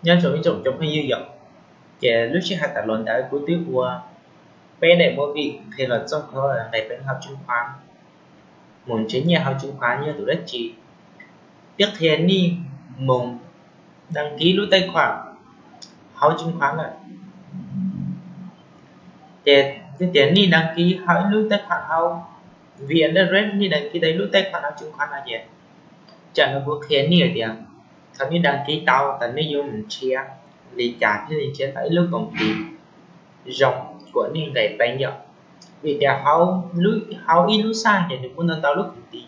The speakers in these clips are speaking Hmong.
Nyob zoo ib tsoom cov phooj ywg yom, ces lub sij hawm tas los ntawd kuv twb ua peb daim movie qhia los txog qhov nqis peev hauv chứng khoán, mus nrhiav nyiaj hauv chứng khoán yog tus dab tsi, thiab qhia nej mus đăng ký lub tài khoản hauv chứng khoán lawm. Ces tias nej đăng ký hauv ib lub tài khoản hauv VN Direct, nej đăng ký tau ib lub tài khoản hauv chứng khoán no ces, tsam no kuv qhia nej hais tias thaum nej đăng ký tau tas nej yuav mus nrhiav li cas thiaj li nrhiav tau ib lub công ty zoo kom nej nqis peev yom. Vim tias hauv ib lub xaj ces nws muaj ntau ntau lub công ty,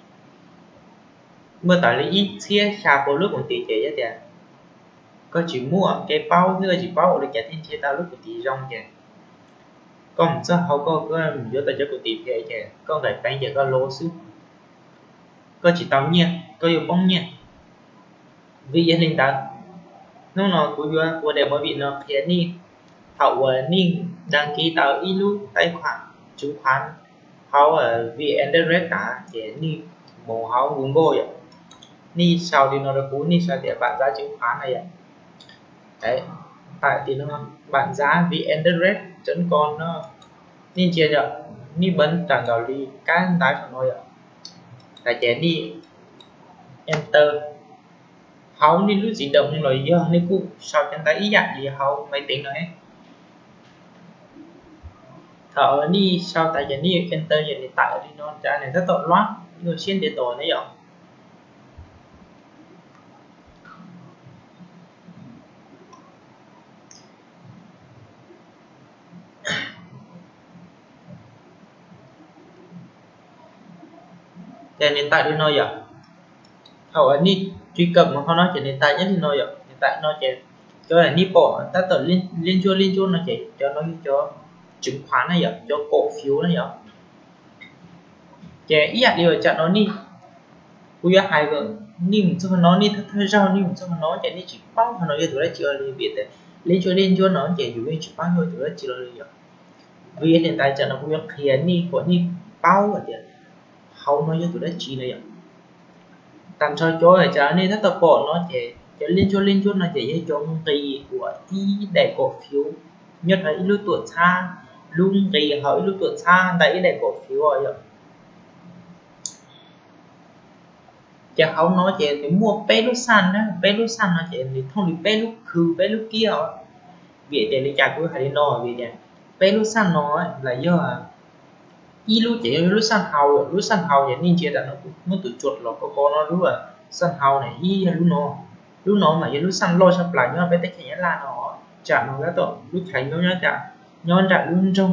muaj tau li ib txhiab xya pua lub công ty ces yog tias koj tsis muaj kev paub thiab koj tsis paub ua li cas thiaj nrhiav tau lub công ty zoo ces koj mus txog hauv koj, koj yuav tau cov công ty phem ces koj nqis peev ces koj luv xwb, koj tsis tau nyiaj, koj yuav poob nyiaj. Vim yog li ntawd, hnub no kuv yuav ua daim movie no qhia nej, thaum uas nej đăng ký tau ib lub tài khoản chứng khoán hauv VN Direct tas ces nej mus hauv Google yom, nej sau li no rau kuv, nej sau tias bạn giá chứng khoán no yom. Tawm tim no, bạn giá VN Direct chấm com no, nej ntsia yom, nej bấm ntaus nkaus li kab ntawv saum no yom, ces nej enter hauv nej lub di động los yog nej kuj sau cov ntawv ib yam li hauv máy tính no. Thaum nej sau tas ces nej enter ces nws tawm li no, cas nws tab tom load, nej ua siab ntev tos na yom. Ces nws tawm li no yom. Thaum uas nej truy cập mus qhov no ces nws tawm nyob li no yom, nws tawm no ces cov nej pom tab tom liab ntsuab liab ntsuab no ces cov no yog cov chứng khoán na yom, cov cổ phiếu na yom. Ces ib yam li uas tsam no nej, kuv yuav hais kom nej mus txog qhov no, nej thawj thawj zaug nej mus txog qhov no ces nej tsis paub qhov no yog tus dab tsi los li, vim tias liab ntsuab liab ntsuab no ces yus yeej tsis paub yog tus dab tsi los li yom. Vim li ntawd tsam no kuv yuav qhia nej kom nej paub hais tias hauv no yog tus dab tsi no yom. Tag nrho cov tsam nej tab tom pom no ces cov liab ntsuab liab ntsuab no ces yog cov nqi uas ib daim cổ phiếu nyob rau ib lub tuam txhab, lub nqi hauv ib lub tuam txhab ntawm ib daim cổ phiếu yom. Ces hauv no ces nws muaj peb lub xaj na, peb lub xaj no ces nws thooj li peb lub khw peb lub kiab os. Vim tias li cas kuv hais li no, vim tias peb lub xaj no los yog ib lub ces yog lub xaj hau, lub xaj hau ces nej ntsia tam no kuv muab tus tsuas los ko ko no, lub xaj hau na, ib yog lub no, lub no mas yog lub xaj loj tshaj plaws nyob peb teb chaws Nyab Laj no, tsam no tab tom lub chaw nyob nyob nram lub nroog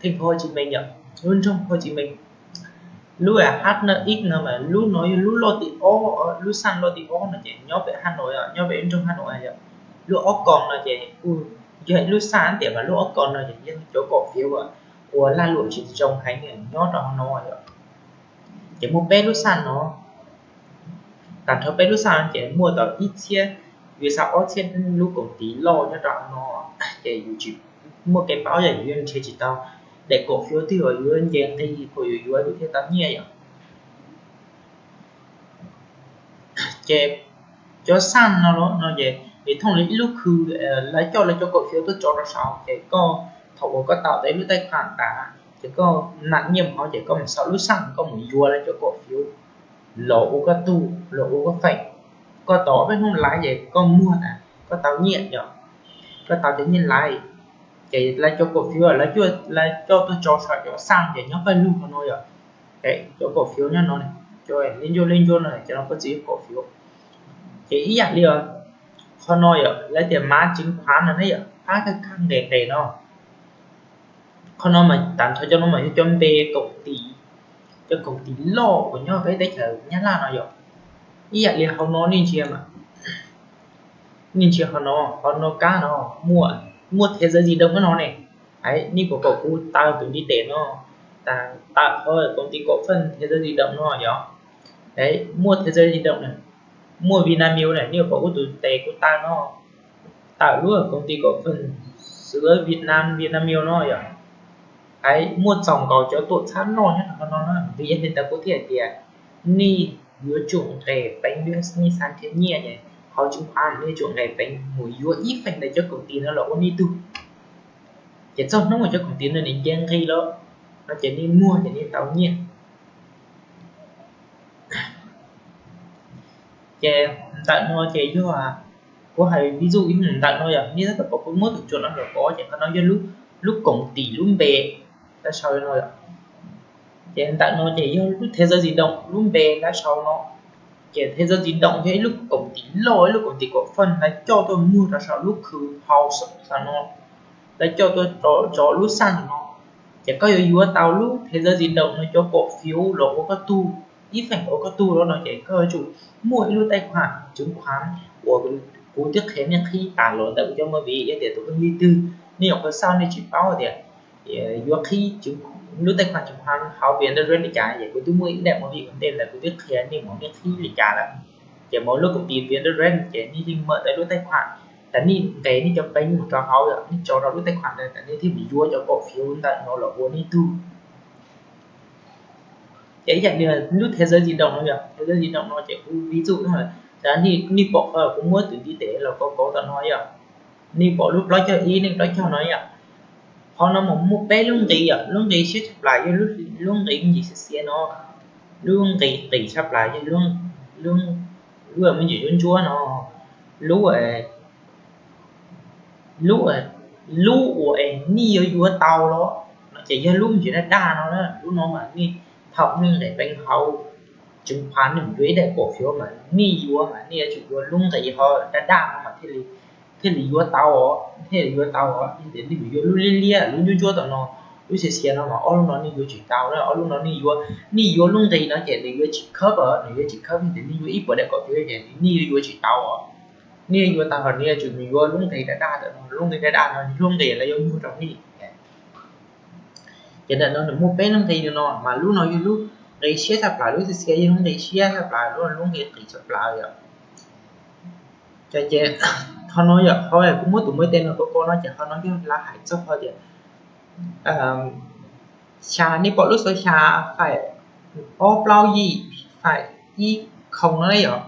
Thành phố Hồ Chí Minh yom, lub nroog Hồ Chí Minh. Lub HNX no mas lub no yog lub loj tim ob, lub xaj loj tim ob no ces nyob pem Hà Nội, nyob pem nroog Hà Nội yom. Lub ob koos no ces kuj yog ib lub xaj tiam, mas lub ob koos no ces yog cov cổ phiếu uas lag luam tsis zoo heev nyob rau hauv no yom. Ces muaj peb lub xaj no, tag nrho peb lub xaj no ces muaj tau ib txhiab, vim xav ob txhiab lub công ty loj nyob rau hauv no, ces yus tsis muaj kev paub yom, yus yeej nrhiav tsis tau daim cổ phiếu twg uas yuav nce nqi kom yus yuav yus thiaj tau nyiaj yom. Ces cov xaj no no ces nws thooj li ib lub khw, lawv coj lawv cov cổ phiếu tuaj tso rau saud ces koj thaum uas koj tạo tau ib lub tài khoản tas ces koj nạp nyiaj mus hauv ces koj mus saum lub xaj koj mus yuav lawv cov cổ phiếu los ua koj tug, los ua koj feem. Koj tos peb hnub lawv ces koj muag tas koj tau nyiaj yom, koj tau cov nyiaj lawv. Ces lawv cov cổ phiếu lawv coj tuaj tso saum cov xaj ces nyob pawg lug hauv no yom. Cov cổ phiếu nyob no, cov liab ntsuab liab ntsuab no, cov no koj txiv yog cổ phiếu. Ces ib yam li qhov no yom, lawv tias mã chứng khoán no ne yom, phab kag kag nqes nqes no. Qhov no mas tag nrho cov no mas yog cov npe công ty, cov công ty loj uas nyob peb teb chaws Nyab Laj no yom. Ib yam li hauv no nej ntsia mas, nej ntsia qhov no, qhov no kab no, muaj, muaj thế giới di động no ne. Nej puas pom kuv taw tus ntiv tes no, taw qhov công ty cổ phần thế giới di động no yom. Muaj thế giới di động na, muaj Vinamilk na, nej puas pom kuv tus tes kuv taw no, taw lub công ty cổ phần sữa Việt Nam Vinamilk no yom. Muaj txaus nkaus cov tuam txhab noj nyob rau hauv no na, vim yog li ntawd kuv thiaj hais tias nej yuav tsum nqes peev, nej xav nrhiav nyiaj ces hauv chứng khoán nej yuav tsum nqis peev mus yuav ib feem ntawm cov công ty no los ua nej tug. Ces txog hnub uas cov công ty no nws nce nqi lawm no ces nej muag ces nej tau nyiaj. Ces ntawm no ces yog kuv hais ví dụ ib ntawm no yog nej tab tom pom kuv muab tus tsuas no los kov ces qhov no yog lub, lub công ty lub npe dab sau no. Ces ntawm no ces yog lub thế giới di động lub npe dab sau no. Ces thế giới di động yog ib lub công ty loj, ib lub công ty cổ phần lawv coj tuaj muag rau saum lub khw hauv no, lawv coj tuaj tso lub xaj no. Ces koj yuav yuav tau lub thế giới di động no cov cổ phiếu los ua koj tug, ib feem ua koj tug lawm no ces koj yuav tsum muaj ib lub tài khoản chứng khoán uas kuv twb qhia nej qhib tas los ntawm cov movie, yog tias tus kheej li twg nej nyuam qhuav xauj nej tsis paub tias yuav qhib lub tài khoản chứng khoán hauv Vietnam Direct li cas, ces kuv twb muaj ib daim movie ua ntej ntawd kuv twb qhia nej mus nej qhib li cas lawm. Ces mus lub công ty Vietnam Direct ces nej yeej mở tau lub tài khoản, tas nej nqes nej cov peev mus rau hauv, nej tso rau lub tài khoản ntawd tas nej thiaj mus yuav cov cổ phiếu ntawm no los ua nej tug. Ces ib yam li lub thế giới di động no yog, thế giới di động no ces kuv ví dụ no, tas nej pom qhov kuv muab tus ntiv tes los kov kov tom no yog, nej pom lub plaub caug ib, nej plaub caug no yog, qhov no mas muaj peb lub nqi yom, lub nqi siab tshaj plaws yog lub nqi me ntsis xiav xiav no, lub nqi qis tshaj plaws yog lub, lub me ntsis ntsuab ntsuab no, lub, lub, lub uas nej yuav yuav tau los no ces yog lub me ntsis daj daj no na, lub no mas nej thaum nej nqes peev hauv chứng khoán nej mus yuav ib daim cổ phiếu mas nej yuav mas nej yuav tsum yuav lub nqi ho daj daj no mas thiaj li yuav tau os, thiaj li yuav tau os. Yog tias nej mus yuav lub liab liab lub ntsuab ntsuab tom no, lub xiav xiav no mas ob lub no nej yuav tsis tau, ob lub no nej yuav, nej yuav lub nqi no ces nws yuav tsis khớp os, nws yuav tsis khớp, yog tias nej yuav ib puas daim cổ phiếu ces nej yuav tsis tau os. Nej yuav tau los nej yuav tsum mus yuav lub nqi daj daj ntawm no, lub nqi daj daj no lub nqi lawv yuav muag rau nej. Ces ntawm no nws muaj peb lub nqi no mas lub no yog lub nqi siab tshaj plaws, lub xiav xiav yog lub nqi siab tshaj plaws, lub, lub nqi qis tshaj plaws yom. Ces qhov no yog qhov kuv muab tus muaj tej no kov kov no ces qhov no yog lawv hais txog qhov tias xya, nej pom lub xov xya faim ob plaub yim faim ib khoo no yom.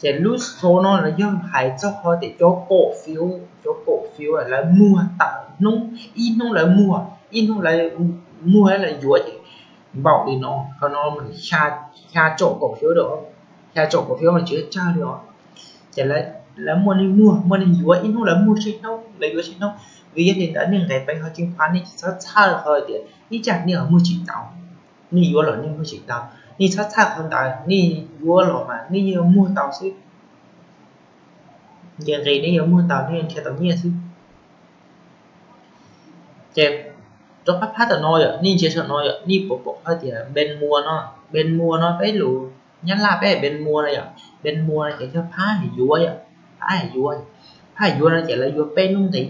Ces lub xov no los yog hais txog qhov tias cov cổ phiếu, cov cổ phiếu lawv muag tawm hnub, ib hnub lawv muag, ib hnub lawv muag lawv yuav ces npaum li no. Qhov no mas xya triệu cổ phiếu, xya triệu cổ phiếu mas tsis tsawg li os. Ces lawv muaj neeg muag muaj neeg yuav, ib hnub lawv muag tsib hnub lawv yuav tsib hnub. Vim yog li ntawd nej nqes peev hauv chứng khoán nej tsis txhob txhawj qhov tias ib tsam nej muag tsis tau, nej yuav los nej muag tsis tau, nej txhob txhawj qhov ntawd, nej yuav los mas nej yeej muag tau xwb. Ces nqis nej yuav muag tau, nej nrhiav tau nyiaj xwb. Ces rov qab phab tom no yom, nej ntsia saum no yom, nej puas pom qhov tias bên mua no, bên mua no peb lus Nyab Laj peb bên mua no yom, bên mua no ces yog phab yuav yom, phab yuav, phab yuav no ces lawv yuav peb lub nqi,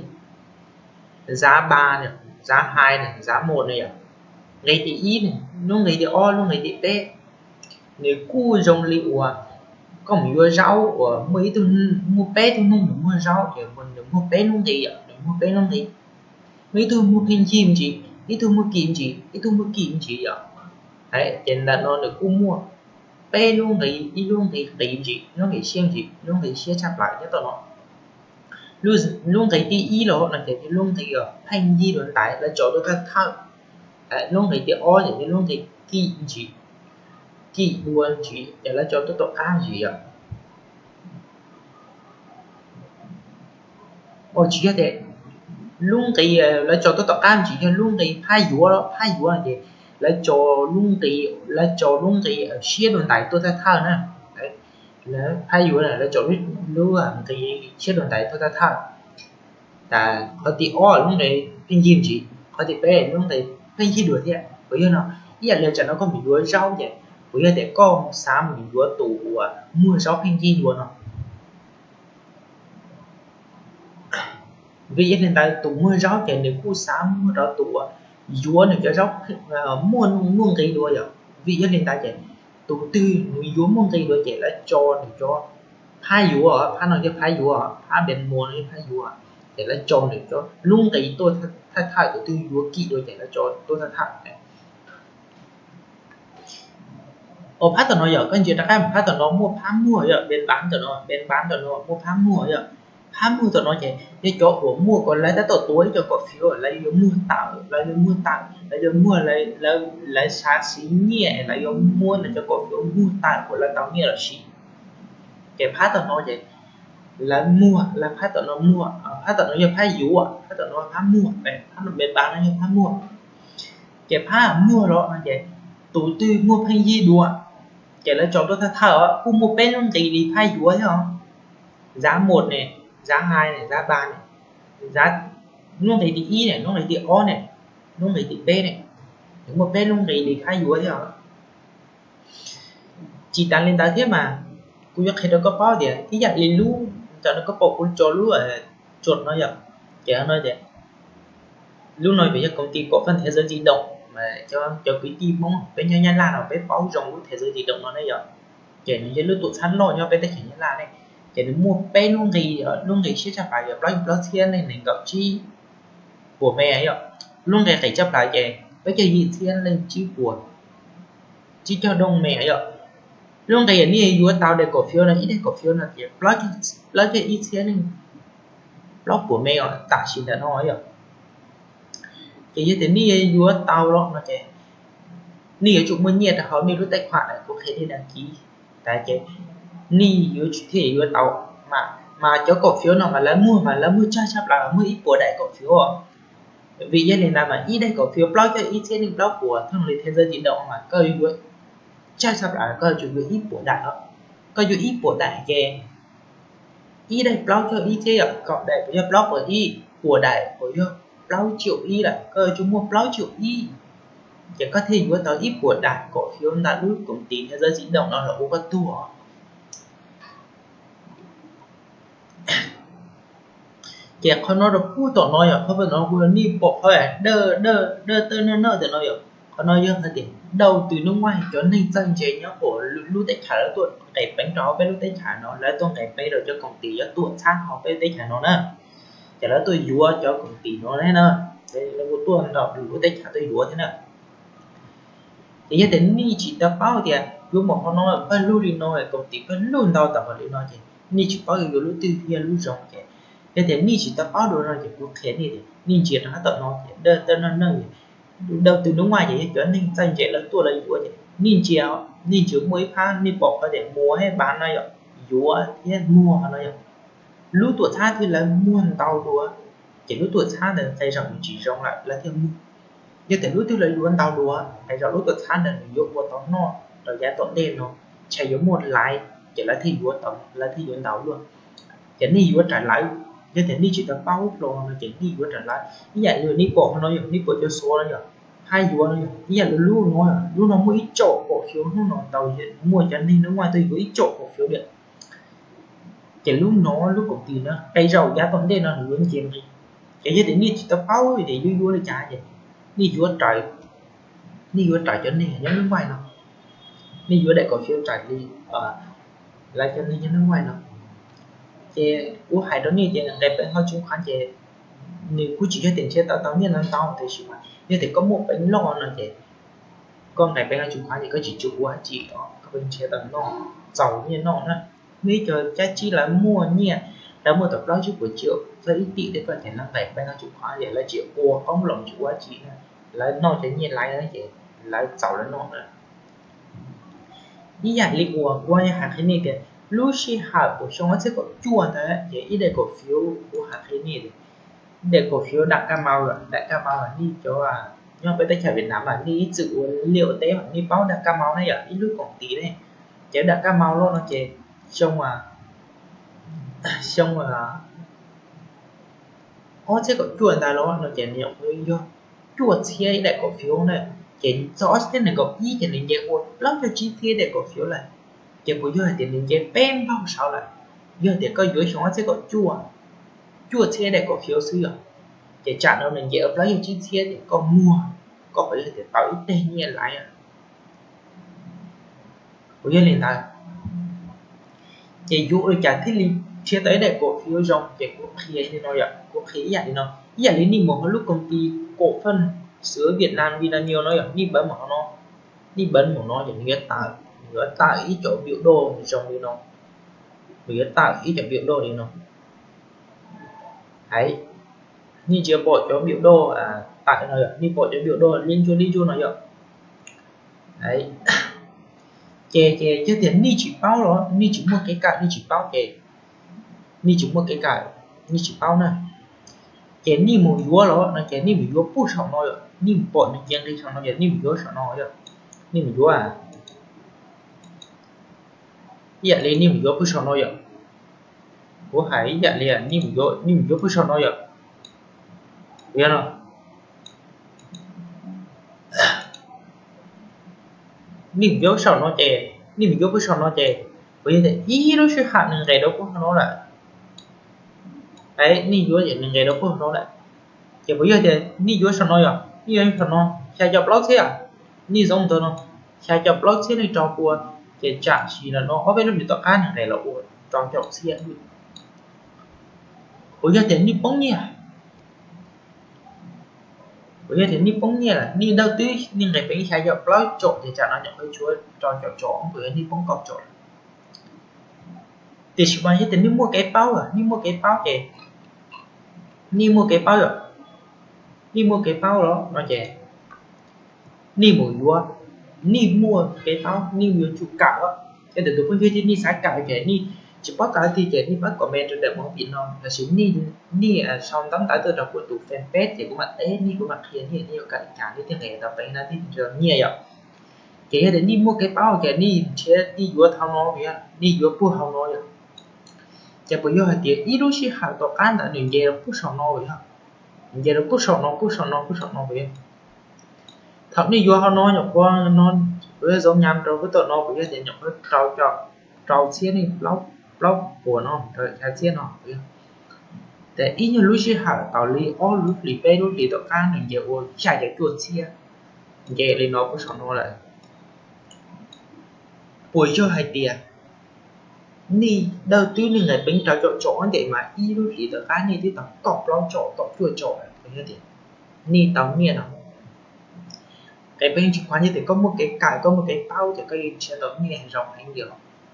giá ba, giá hai, giá một no yom, nqi thib ib, lub nqi thib ob, lub nqi thib peb. Nws kuj zoo li uas koj mus yuav zaub uas muaj ib tug, muaj peb tug neeg nws muag zaub ces nws muag peb lub nqi yom, nws muag peb lub nqi. Muaj ib tug muag pheej yig me ntsis, ib tug muag kim me ntsis, ib tug muag kim me ntsis yom. Ces ntawm no nws kuj muaj peb lub nqi, ib lub nqi qis me ntsis, lub nqi siab me ntsis, lub nqi siab tshaj plaws nyob tom no. Lub nqi thib ib los no ces yog lub nqi pheej yig dua ntais lawv tso tuaj thawj thawj. Lub nqi thib ob ces yog lub nqi kim ntsis, kim dua ntsis ces lawv tso tuaj tom qab ntsis yom. Tsis yog tias lub nqi lawv tso tuaj tom qab ntsis yog lub nqi phab yuav, phab yuav no ces lawv tso lub nqi, lawv tso lub nqi siab dua ntais tuaj thawj thawj na. Lawv phab yuav lawv tso lub nqi siab dua ntais tuaj thawj thawj. Tas qhov thib ob lub nqi pheej yig ntsis, qhov thib peb lub nqi pheej yig dua thiab. Puas yog no? Ib yam li tsam no koj mus yuav zaub ces puas yog tias koj xav mus yuav tus uas muag zaub pheej yig dua no? Vim yog li ntawd tus muag zaub ces nws kuj xav muag rau tus uas yuav nws cov zaub muaj, muaj nqi dua yom. Vim yog li ntawd ces tus twg nws yuav muaj nqi dua ces lawv tso nws cov, phab yuav, phab no yog phab yuav, phab bên mua no yog phab yuav, ces lawv tso nws cov lub nqi tuaj thawj thawj, tus twg yuav kim dua ces lawv tso tuaj thawj thawj. Phab tom no yog koj ntsia rov qab, phab tom no muaj phab muag yog pes npav tom no, pes npav tom no muaj phab muag yog. Phab muag tom no ces yog cov uas muaj kom lawv tab tom tuav ib co kom fiov, lawv yuav muag tawm, lawv yuav muag tawm, lawv yuav muag, lawv xav siv nyiaj, lawv yuav muab lawv cov kom fiov muag tawm kom lawv tau nyiaj los siv. Ces phab tom no ces lawv muag, lawv phab tom no muag, phab tom no yog phab yuav, phab tom no phab muag, phab pes npav no yog phab muag. Ces phab muag los no ces tus twg muaj pheej yig dua, ces lawv tso tuaj thawj thawj os, kuj muaj peb lub nqi li phab yuav thiab os. Zab mus ne, zab hais ne, zab ba ne, zab, lub nqi thib ib ne, lub nqi thib ob ne, lub nqi thib peb ne, nws muaj peb lub nqi li phab yuav thiab os. Tsis tas li ntawd thiab mas kuv yuav qhia rau koj paub tias ib yam li lub, tam no koj pom kuv tso lub tsuas no yom, ces no ces lub no yog công ty cổ phần thế giới di động, cov kwv tij Hmoob peb nyob Nyab Laj no peb paub zoo lub thế giới di động no ne yom. Ces nws yog lub tuam txhab loj nyob peb teb chaws Nyab Laj ne, ces nws muaj peb lub nqi, lub nqi siab tshaj plaws yog plaub plaub txhiab nees nkaum tsib puas me yom. Lub nqi qis tshaj plaws ces plaub caug yim txhiab leej tsib puas, tsib caug dooj me yom. Lub nqi nej yuav tau daim kom fiov no, ib daim kom fiov no ces plaub caug ib txhiab leej plaub puas me os, tam sim ntawm no yom. Ces yog tias nej yuav tau los no ces nej yuav tsum muaj nyiaj rau hauv nej lub tej khuam uas kuv qhia nej đăng ký tas ces nej yuav tsum thiaj yuav tau. Mas cov kom fiov no mas lawv muag mas lawv muag tsawg tshaj plaws, muag ib puas daim kom fiov. Vim yog li ntawd mas ib daim kom fiov plaub caug ib txhiab nees plaub puas thooj li thế giới di động mas koj yuav tsawg tshaj plaws koj yuav tsum yuav ib puas daim os. Koj yuav ib puas daim ces ib daim plaub caug ib txhiab yom, kaum daim puas yog plaub puas ib, puas daim puas yog plaub triệu ib lawm, koj yuav tsum muaj plaub triệu ib, ces koj thiaj yuav tau ib puas daim kom fiov ntawm lub công ty thế giới di động no los ua koj tuag. Ces qhov no rau puag tom no yog qhov no kuv nej pom qhov dawb dawb dawb nawb nawb tam no yog, qhov no yog hais tias đầu tư nước ngoài, cov neeg txawj ntse nyob puag lub teb chaws lawv tuaj nqis peev rau hauv peb lub teb chaws no, lawv tuaj nqis peev rau cov công ty yuav tuaj txhab hauv peb lub teb chaws no na. Ces lawv tuaj yuav cov công ty no na, lawv tuaj nram lub teb chaws tuaj yuav thiab na. Ces yog tias nej tsis tau paub tias yuav mus hauv no pawg lug li no, công ty pawg lug ntau tau hauv li no ces nej tsis paub yuav yuav lub twg thiaj lub zoo ces, yog tias nej tsis tau paub dua no ces kuv qhia nej tias nej ntsia rau hauv tom no ces dawb dawb nawb nawb, đầu tư nước ngoài ces yog cov neeg txawj ntse lawv tuaj lawv yuav ces nej ntsia, nej ntsia muaj ib phab nej pom qhov tias mua thiab bán no yog, yuav thiab muag no yog, lub tuam txhab twg lawv muag ntau dua ces lub tuam txhab ntawd tej zaum nws tsis zoo lawm lawv thiaj muag. Yog tias lub twg lawv yuav ntau dua tej zaum lub tuam txhab ntawd nws yuav ua tau noj rau yav tom ntej no, ntshe yuav muaj laiv ces lawv thiaj yuav tau, lawv thiaj yuav ntau luaj. Ces nej yuav raws lawv, yog tias nej tsis tau paub hlo no ces nej yuav raws lawv. Ib yam li nej pom hauv no yog nej pom cov xuav no yog, phab yuav no yog, ib yam li lub no, lub no muaj ib tsoom kom fiov hnub no tau, muaj cov neeg nước ngoài tuaj yuav ib tsoom kom fiov diam. Ces lub no lub công ty no tej zaum yav tom ntej no nws yuav nce nqi. Ces yog tias nej tsis tau paub tias yuav yuav li cas ces nej yuav raws, nej yuav raws cov neeg nyob nước ngoài no, nej yuav daim kom fiov raws li lawv cov neeg nyob nước ngoài no. Ces kuv hais rau nej tias nqis peev hauv chứng khoán ces nws kuj tsis yog tias nrhiav tau tau nyiaj ntau ntau, tiam sis mas yog tias koj muaj peev loj no ces koj nqis peev hauv chứng khoán ces koj tsis tsum ua dab tsi os, koj nrhiav tau noj, txaus nyiaj noj na. Muaj ib co cab tsib lawv muaj nyiaj, lawv muaj tau plaub tsib puas triệu txog ib tỉ tej ko ces lawv nqis peev hauv chứng khoán ces lawv tsis ua qoob loo tsis ua dab tsi na, lawv noj cov nyiaj laiv na ces lawv txaus lawv noj na. Ib yam li uas kuv hais qhia nej tias lub sij hawm uas xyoo ob txhiab kaum cuaj ntawd ces ib daim kom fiov, kuv hais qhia nej tias daim kom fiov đại cà mau, đại cà mau nej cov nyob peb teb chaws Việt Nam mas nej ib txwm ua liaj ua teb mas nej paub đại cà mau ne yom, ib lub công ty ne. Ces đại cà mau los no ces xyoo, xyoo ob txhiab kaum cuaj ntawd los no ces nws yog cuaj txhiab ib daim kom fiov na. Ces txog ob txhiab nees nkaum ib ces nws nce ua plaub caug tsib txhiab ib daim kom fiov lawm. Ces puas yog hais tias nws nce peb npaug saud lawm? Yog tias koj yuav xyoo ob txhiab kaum cuaj, cuaj txhiab ib daim kom fiov xwb yom, ces tsam no nws nce ua plaub caug tsib txhiab ces koj muag, koj puas yog tias tau ib teg nyiaj laiv? Puas yog li ntawd? Ces yuav ua li cas thiaj li nrhiav tau ib daim kom fiov zoo? Ces kuv qhia li no yom, kuv qhia ib yam li no, ib yam li nej mus hauv lub công ty cổ phần sữa Việt Nam Vinamilk no yom, nej npawb mus hauv no, nej npawb mus no ces nws yuav tawm, yuav tawm ib cov npiu doj zoo li no, nws yuav tawm ib cov npiu doj li no. Hais, nej ntsia pom cov npiu doj tawm no yom, nej pom cov npiu doj li ntsuab li ntsuab no yom. Ces ces yog tias nej tsis paub los nej tsis muaj kev kawm, nej tsis paub ces nej tsis muaj kev kawm, nej tsis paub na. Ces nej mus yuav los no ces nej mus yuav puag saum no yom, nej mus pom nws cia nqis saum no ces nej mus yuav saum no yom, nej mus yuav ib yam li nej mus yuav puag saum no yom. Kuv hais ib yam li nej mus yuav puag saum no yom. Yog no, nej mus yuav saum no ces, nej mus yuav puag saum no ces, puas yog tias ib lub sij hawm nws nqes rau puag hauv no lawm? Nej yuav ces nws nqes rau puag hauv no lawm. Ces puas yog tias nej yuav saum no yom, nej yuav saum no xya caum plaub txhiab, nej zoo ntawd no, xya caum plaub txhiab nej rau pua, ces tsam sim no ob peb lub hlis tom qab nws nqes los ua rau caum txhiab. Puas yog tias nej poob nyiaj? Puas yog tias nej poob nyiaj lawm, nej dawb twb nej nqis peev xya caum plaub caum ces tsam no nyuam qhuav tshuav rau caum caum, puas yog nej poob kaum caum lawm? Tiam sis mas yog tias nej muaj kev paub, nej muaj kev paub ces, nej muaj kev paub yom, nej muaj kev paub los no ces nej mus yuav, nej muaj kev paub nej yuav tsum kawm. Yog tias tus phooj ywg nej xav kawm ces nej tsis paub kawm tiag ces nej pab comment rau ntawm movie no, lossis nej sau ntawv ntawv tuaj rau kuv tus fanpage ces kuv mam teb nej, kuv mam qhia nej, nej yuav kawm li cas nej thiaj nqis tau peev no thiaj nrhiav nyiaj yom. Ces yog tias nej muaj kev paub ces nej nrhiav nej yuav tau no, nej yuav puag hauv no yom. Ces puas yog hais tias ib lub sij hawm tom qab ntawd nws nce rau puag saum no yom, nce rau puag saum no, puag saum no, puag saum no puas yog? Thaum nej yuav hauv no nyuam qhuav no, kuv yuav zoo nyam rau lub tom no puas yog tias nyuam qhuav rau, rau txhiab nej, plaub puas no rau xya txhiab no puas yog? Ces ib nyuag lub sij hawm tau li ob lub hlis peb lub hlis tom qab nws nce ua xya caum cuaj txhiab, nce li no puag saum no lawm. Puas yog hais tias nej dawb twb nej nqis peev rau caum caum ces mas ib lub hlis tom qab nej twb tau kaum plaub caum kaum cuaj caum lawm, puas yog tias nej tau nyiaj no? Nqis peev tsis khuav, yog tias koj muaj kev kawm, koj muaj kev paub ces koj yeej nrhiav tau nyiaj zoo heev li.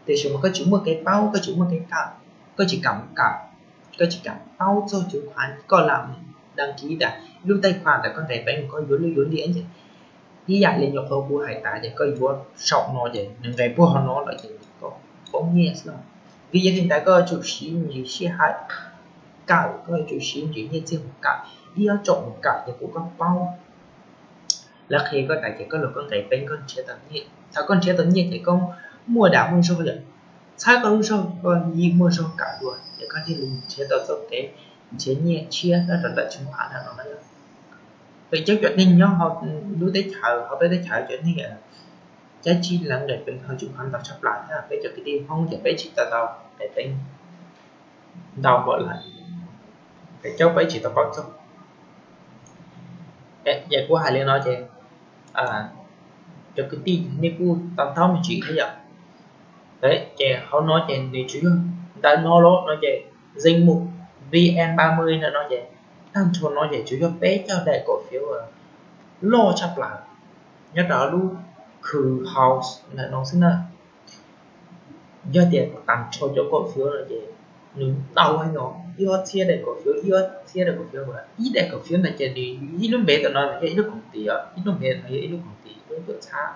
Tiam sis mas koj tsis muaj kev paub, koj tsis muaj kev kawm, koj tsis kam kawm, koj tsis kam paub txog tsev khuav, koj lam đăng ký tas lub tej khuav ntawd koj nqis peev koj yuav lwj yuav liam ces ib yam li nyuam qhuav kuv hais tas ces koj yuav saum no ces nws nqis puag hauv no lawm ces koj poob nyiaj xwb. Vim yog li ntawd koj tsum siv nws sij hawm kawm, koj tsum siv nws nyiaj txiag mus kawm, ib ob caum mus kawm ces kuv koj paub. Lawv qhia koj tas ces koj los koj nqis peev koj nrhiav tau nyiaj. Thaum koj nrhiav tau nyiaj ces koj muaj dag muaj zog yom, txhawb koj lub zog koj yeej muaj zog kawm dua ces koj thiaj li nrhiav tau txoj kev nrhiav nyiaj tshiab nyob rau ntawm tsev khuav no no. Peb coob cov neeg nyob hauv lub teb chaws, hauv peb teb chaws cov neeg caij tsis lawv nqis peev hauv tsev khuav ntau tshaj plaws thiab. Peb cov kwv tij Hmoob ces peb tsis tau tau nqis peev ntau npaum lawm, peb coob peb tsis tau paub txog. Ces kuv hais li no ces cov kwv tij nej kuj tau ntaub me ntsis thiab yom. Ces hauv no ces nws tsuas yog ntawm no los no ces danh mục VN ba mươi ntawm no ces tag nrho no ces tsuas yog peb cov đại cổ phiếu loj tshaj plaws nyob rau lub Khwv House ntawm no xwb na. Yog tias tag nrho cov cổ phiếu no ces nws ntau heev os, ib ob txhiab đại cổ phiếu, ib ob txhiab đại cổ phiếu, ib đại cổ phiếu ntawd ces nws ib lub npe tom no yog ib lub công ty os, ib lub npe no yog ib lub công ty, ib lub tuam txhab.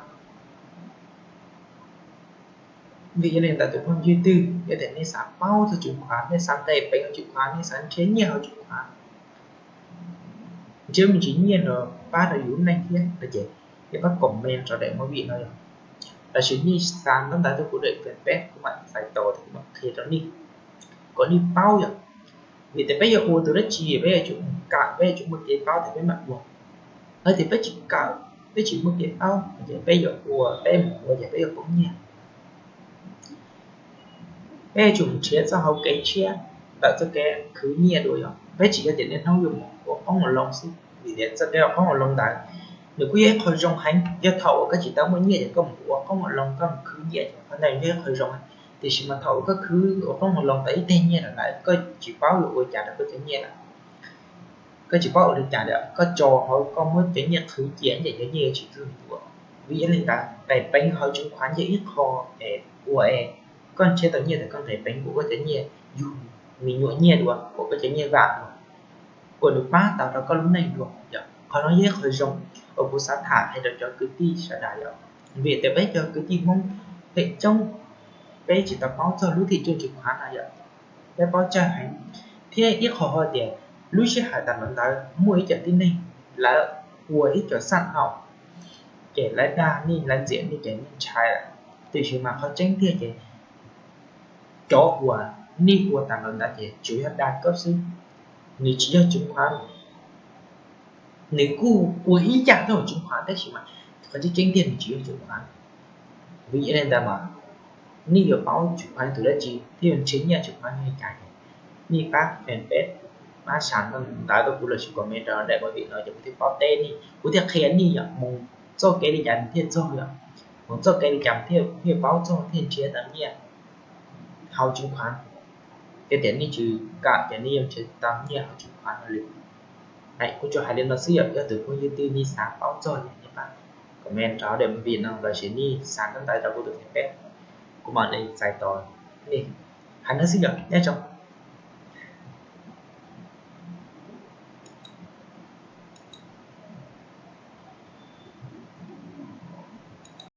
Vim yog li ntawd tus phooj ywg twg yog tias nej xav paub txog chứng khoán, nej xav nqis peev hauv chứng khoán, nej xav nrhiav nyiaj hauv chứng khoán, nrhiav me ntsis nyiaj los pab rau yus lub neej thiab no ces nej pab comment rau daim movie no yom. Lossis nej xa ntawv ntawv tuaj kuv daim fanpage, kuv mam txais tos kuv mam qhia rau nej kom nej paub yom. Vim tias peb yuav ua tus dab tsi peb yuav tsum kawm, peb yuav tsum muaj kev paub tias peb mam ua. Yog tias peb tsis kawm, peb tsis muaj kev paub ces peb yuav ua, peb mus ua ces peb yuav poob nyiaj. Peb yuav tsum nrhiav txoj hau kev tshiab ntawm txoj kev khwv nyiaj dua yom. Peb tsis yog tias niaj hnub yuav mus ua qoob ua loo xwb, vim tias txoj kev ua qoob ua loo ntawd nws kuj yog ib qho zoo heev. Yog thaum uas koj tsis tau muaj nyiaj ces koj mus ua qoob ua loo koj mus khwv nyiaj ces qhov ntawd yog ib qho zoo heev. Tiam sis mas thaum uas koj khwv ua qoob ua loo tau ib teg nyiaj lawm lawm koj tsis paub yuav ua cas rau koj cov nyiaj lawm, koj tsis paub ua li cas lawm, koj tso hauv koj muab cov nyiaj qhwv cia ces cov nyiaj yuav tsis txog tus Vim yog li ntawd, nqis peev hauv tseev khuav yog ib qho es ua es koj nrhiav tau nyiaj tias koj nqis peev ua koj cov nyiaj yug, me nyuam nyiaj dua, ua koj cov nyiaj vam dua, ua nws pab tau rau koj lub neej dua yom. Qhov no yog ib qho zoo uas kuv xav tham hais rau cov kwv tij sawv daws yom. Vim tias peb cov kwv tij Hmoob phem coob, peb tsis tau paub txog lub thị trường chứng khoán no yom. Peb paub tsawg heev, thiab ib qho hais tias lub sij hawm tam sim ntawd muaj ib co tib neeg lawv ua ib co xaj naum, ces lawv dag nej, lawv ntxias nej ces nej ntshai lawm. Tiam sis mas qhov tseeb tiag ces cov uas nej ua tam sim ntawd ces tsuas yog đa cấp xwb, nws tsis yog chứng khoán. Nws kuj ua ib yam thiab hauv chứng khoán tab sis mas qhov tseeb tseeb tiag nws tsis yog chứng khoán. Vim yog li ntawd mas nej yuav paub chứng khoán tus dab tsi thiab yuav nrhiav nyiaj chứng khoán li cas ces nej pab fanpage, pab xa ntawv rau kuv lossis comment rau daim video no ces kuv thiaj paub teb nej, kuv thiaj qhia nej yom, mus txoj kev li cas nws thiaj txog yom, mus txoj kev li cas thiaj, thiaj paub txog thiaj nrhiav tau nyiaj hauv chứng khoán. Ces tias nej tsis kam ces nej yuav nrhiav tsis tau nyiaj hauv chứng khoán no li. Kuv tsuas hais li no xwb yom, yog tus phooj ywg twg nej xav paub txog li nej pab comment rau daim video no lossis nej xa ntawv rau kuv tus fanpage, kuv mam li txais tos nej. Hais no xwb yom, nyob zoo.